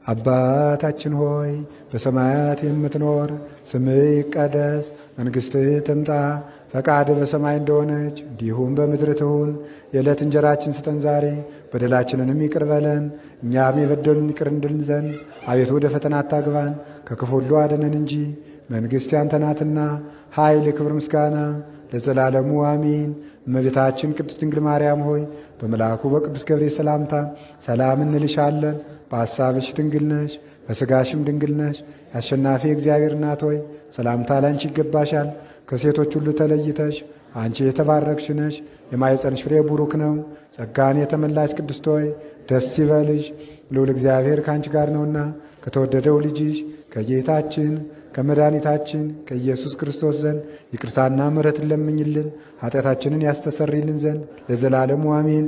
አባታችን ሆይ፣ በሰማያት የምትኖር፣ ስምህ ይቀደስ፣ መንግሥትህ ትምጣ፣ ፈቃድህ በሰማይ እንደሆነች እንዲሁም በምድር ትሁን። የዕለት እንጀራችን ስጠን ዛሬ፣ በደላችንንም ይቅር በለን እኛም የበደሉን ይቅር እንድል ዘንድ። አቤቱ ወደ ፈተና አታግባን፣ ከክፉ ሁሉ አድነን እንጂ መንግሥት ያንተ ናትና፣ ኃይል፣ ክብር፣ ምስጋና ለዘላለሙ አሚን። እመቤታችን ቅድስት ድንግል ማርያም ሆይ፣ በመልአኩ በቅዱስ ገብርኤል ሰላምታ ሰላም እንልሻለን። በሐሳብሽ ድንግል ነሽ፣ በሥጋሽም ድንግል ነሽ። የአሸናፊ እግዚአብሔር እናት ሆይ፣ ሰላምታ ላንቺ ይገባሻል። ከሴቶች ሁሉ ተለይተሽ አንቺ የተባረክሽ ነሽ፣ የማኅፀንሽ ፍሬ ቡሩክ ነው። ጸጋን የተመላሽ ቅድስት ሆይ፣ ደስ ይበልሽ፣ ልዑል እግዚአብሔር ከአንቺ ጋር ነውና ከተወደደው ልጅሽ ከጌታችን ከመድኃኒታችን ከኢየሱስ ክርስቶስ ዘንድ ይቅርታና ምሕረትን ለምኝልን፣ ኃጢአታችንን ያስተሰርይልን ዘንድ ለዘላለሙ አሜን።